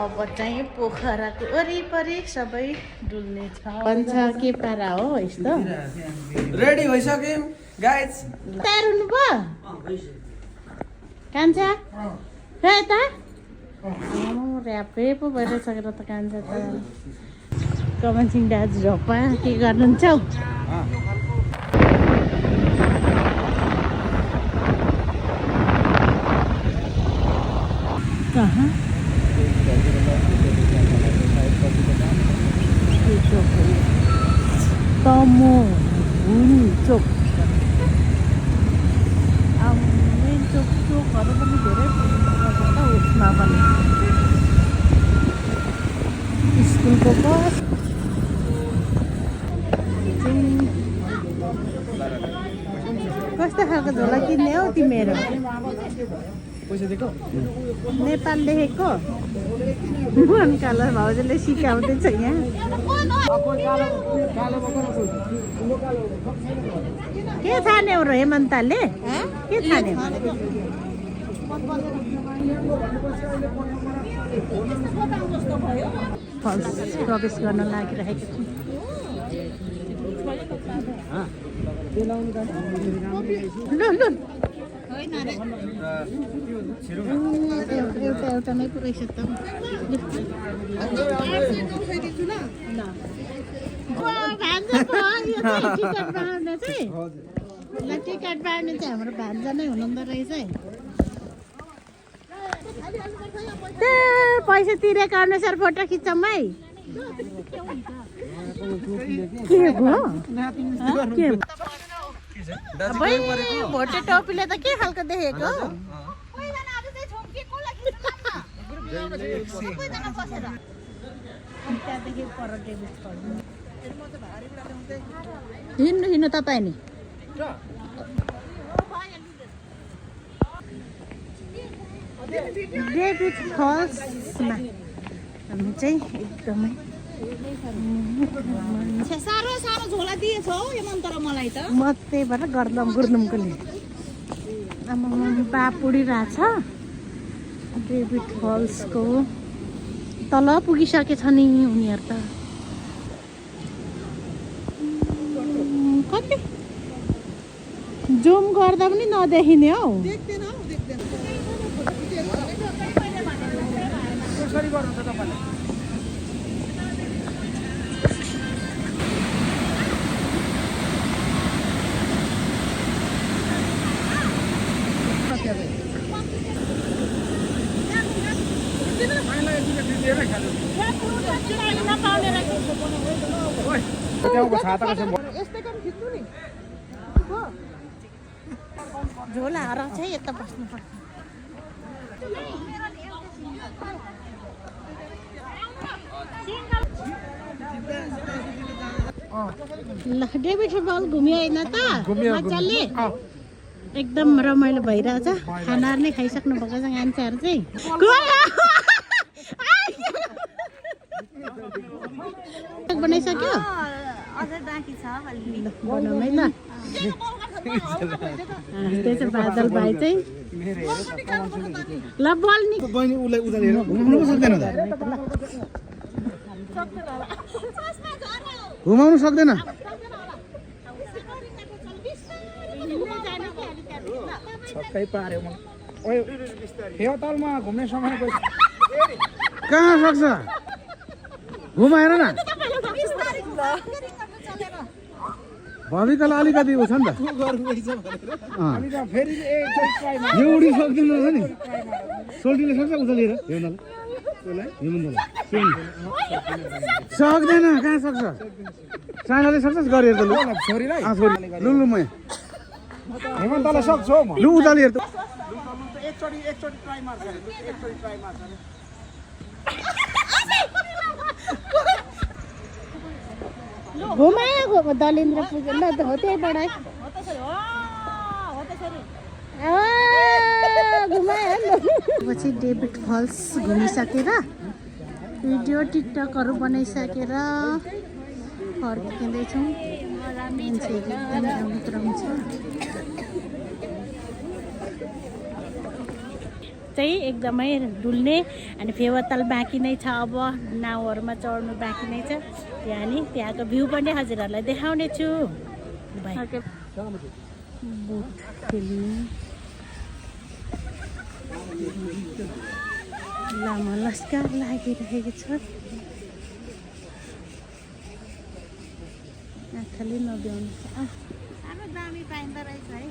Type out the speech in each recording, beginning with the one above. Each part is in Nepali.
अब चाहिँ पोखराको वरिपरि सबै डुल्ने छ भन्छ के पारा हो यस्तो रेडी भइसक्यौँ गाइज तयार हुनु भयो कान्छा र यता ऱ्यापै पो भइरहेको त कान्छा त कमन सिंह दाजु झोपा के गर्नुहुन्छ हौ कहाँ तमो हुन चोक अब मेन चोकहरू पनि धेरै छ उसमा पनि स्कुलको बस कस्तो खालको झोला किन्ने हौ तिमीहरू नेपाल लेखेको मन कालो भाउजूले सिकाउँदैछ यहाँ के छाने हो र हेमन्तले के छाने प्रवेश गर्न लागिरहेको छु एउटा नै पुरै छ त टिकट बाँड्ने चाहिँ हाम्रो भान्जा नै हुनुहुँदो रहेछ है पैसा तिरेको अनुसार फोटो खिच्छौँ है के भयो भोटे टोपीले त के खालको देखेको हिँड्नु तपाईँ नि डेभिड फल्समा हामी चाहिँ एकदमै सारो सारो झोला दिएछ हौ हेमन्त र मलाई त म त्यही भएर गर्दम गुर्दुमको नि आमा बापुडी रहेछ डेभिड फल्सको तल पुगिसकेछ नि उनीहरू त कति जुम गर्दा पनि नदेखिने हौ झोला हराउँछ है यता बस्नुपर्छ ल डेभिड फल घुम्यो होइन त मजाले एकदम रमाइलो भइरहेछ खानाहरू नै खाइसक्नु भएको छ मान्छेहरू चाहिँ बनाइसक्यो बनाउँ है ल त्यही चाहिँ बादल भाइ चाहिँ ल बोल्ने घुमाउनु सक्दैन छक्कै पार्यो फेवतालमा घुम्ने समय कहाँ सक्छ घुमाएर न भविकालाई अलिकति उ छ नि त यो उडी सक्दैन रहेछ नि सोल्टिले सक्छ उचालेर सक्दैन कहाँ सक्छ सानाले सक्छ गरेर त लु म हेमन्तलाई सक्छु हौ लु उचालेर त एकचोटि ट्राई मार्छ घुमायो दलिन्द्र पूजा ल हो त्यहीबाट घुमायो पछि डेभिड फल्स घुमिसकेर भिडियो टिकटकहरू बनाइसकेर फर्किँदैछौँ मान्छेहरू एकदम चाहिँ एकदमै डुल्ने अनि फेवाताल बाँकी नै छ। अब नाउहरूमा चढ्नु बाँकी नै छ। त्यहाँको भ्यू पनि हजुरहरूलाई देखाउने छु। बोट खेल्ने लामो लस्कर लागिरहेको छ। आँखाले नभ्याउनु छ। दामी पाइँदो रहेछ है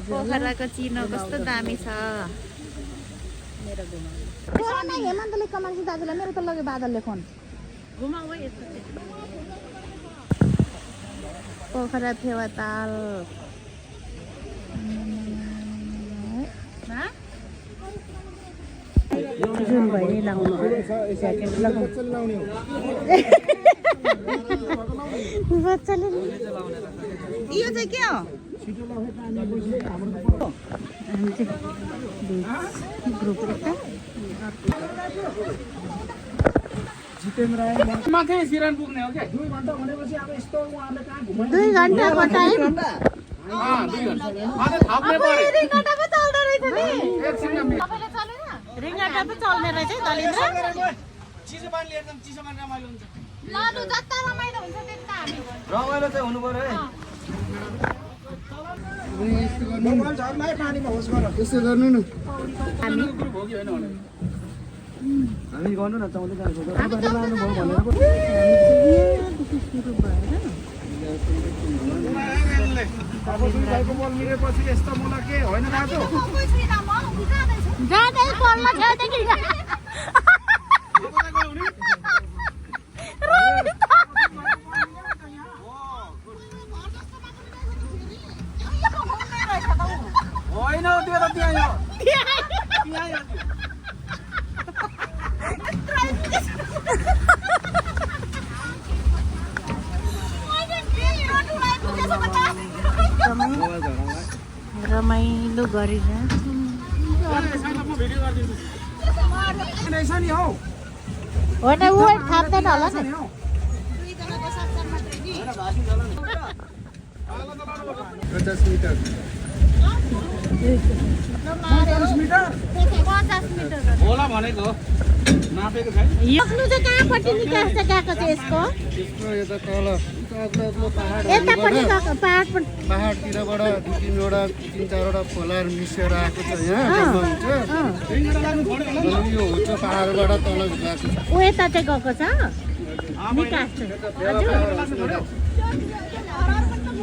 पोखराको चिनो कस्तो दामी छ। हेमन्तले कमान्छ दाजुलाई मेरो त लग्यो बादलले फोन घुमाउ पोखरा फेवाताल जुन भइनी लाउनु ज्याकेट लगाउनु बच्चाले यो चाहिँ के हो? ग्रुप एउटा माथि सिरान पुग्ने हो क्या 2 घण्टा भनेपछि अब यस्तो उहाँले कहाँ घुमाइ 2 घण्टाको टाइम रिङ्गटा पो चल्दो रहेछ नि। तपाईँले रिङ्गटा पो चल्ने रहेछ है दलिन्द्र। चिसो पानी लिएर चिसो पानी रमाइलो हुन्छ। लड्नु जता रमाइलो हुन्छ त्यति त हामी रमाइलो चाहिँ हुनु पर्यो है। मोबाइल झर्नै पानीमा होस् गर यसो गर्नु न। हामी गर्नु न चाउँदै जानु तपाईहरु लानु भयो भनेर पो अब दुई भाइको बल मिलेपछि यस्तो मलाई के होइन दाजु जाँदै पर्ला छेउदेखि होइन त्यो त त्यहाँ यो रमाइलो गरिरहेछ नि हौ होइन ऊ थाप्दैन होला नि। 50 मिटर 50 मिटर होला भनेको नापेको छैन। आफ्नो चाहिँ कहाँपट्टि निकाल्छ गएको चाहिँ यसको यता तल अग्लो पहाड यतापट्टि गएको पहाडपट्टि पहाडतिरबाट 2-3वटा 3-4वटा खोलाहरू मिसेर आएको छ यहाँ जम्मा हुन्छ अनि यो होच पहाडबाट तल गएको छ। ऊ यता चाहिँ गएको छ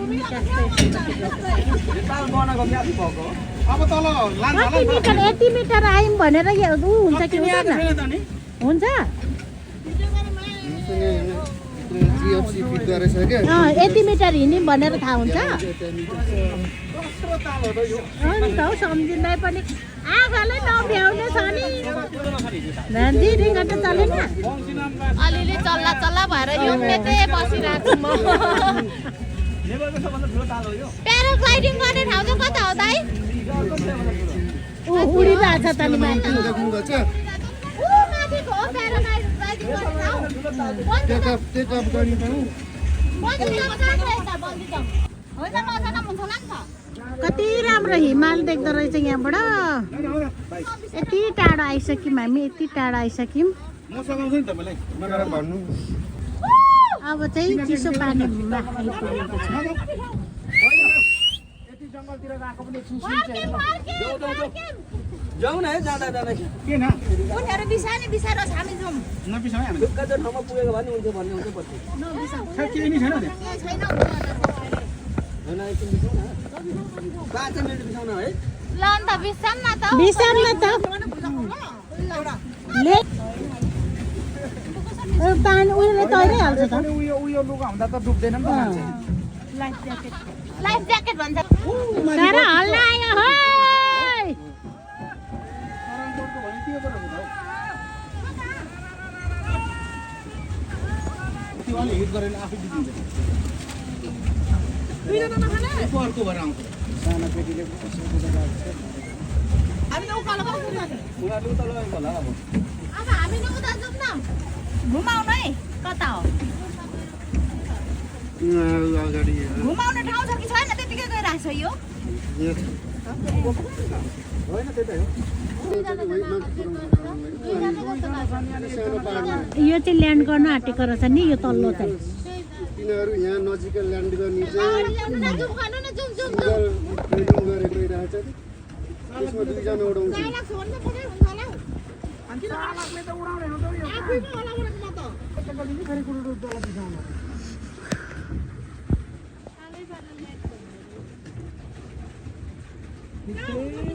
निकास अब तल कति मिटर यति मिटर आयौँ भनेर ऊ हुन्छ कि हुँदैन हुन्छ जिएफसी फिट गरेछ क्या यति मिटर हिँड्यौँ भनेर थाहा हुन्छ अनि त हौ सम्झिँदै पनि आँखाले नभ्याउने छ नि भान्जी रिङ्गटा चलेन अलिअलि चल्ला चल्ला भएर यो मेटे बसिरहेको छु म। प्याराग्लाइडिङ गर्ने ठाउँ चाहिँ कता हो दाइ? उडिरहेछ त नि माथि ऊ माथिको हो प्याराग्लाइडिङ गर्ने ठाउँ। टेकअप गर्ने ठाउँ बन्जीजम्प कहाँ रहेछ बन्जीजम्प? होइन नजाँदा हुन्छ होला नि त। कति राम्रो हिमाल देख्दो रहेछ यहाँबाट यति टाढो आइसक्यौँ हामी यति टाढो आइसक्यौँ। म सघाउँछु नि तपाईँलाई मलाई भन्नु अब चाहिँ चिसो पानीमा आइपुगेको छ। यति जङ्गलतिर गएको पनि जाउँ न है जाँदा जाँदा किन उनीहरू बिसानी बिसारोस् हामी जाउँ। नबिसाउ हामी ढुक्क चाहिँ ठाउँमा पुगेको भए नि हुन्छ भन्ने हुन्छ पछि केही नि छैन ए छैन होइन एकछिन बिसाउँ न 5 मिनट बिसाउँ न है ल अन्त बिसाम न त। बिसाम न त पानी उयोले तैरिहाल्छ त उयो लुगा हुँदा त डुब्दैन नि त मान्छे लाइफ ज्याकेट भन्छ। सारा हल्ला आयो है हिट गरेर आफै बिग्रिन्छ अर्को भएर आउँछ साना पेटीले हामी त उकालो बस्नु नि। उनीहरू त लगेको होला अब अब हामी न उता जाउँ न घुमाउनु है कता हो? अगाडि घुमाउने ठाउँ छ कि छैन त्यतिकै गइरहेको छ यो। होइन त्यतै हो यो चाहिँ ल्यान्ड गर्न आँटेको रहेछ नि यो तल्लो चाहिँ तिनीहरू यहाँ नजिकै ल्यान्ड गर्ने चाहिँ गरेर गइरहेछ त्यसमा दुईजना उडाउँछ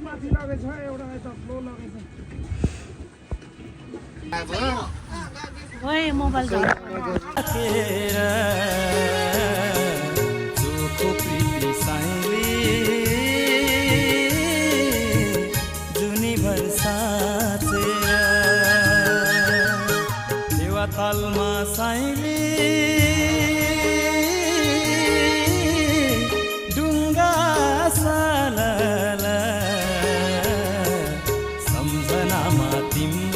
माथि लगेछ एउटा यता फ्लो लगेछ ओए मोबाइल चोखो प्रीति साइली जुनीभर साँचेर देवातालमा साइली डुङ्गा सालला सम्झनामा तिम्रो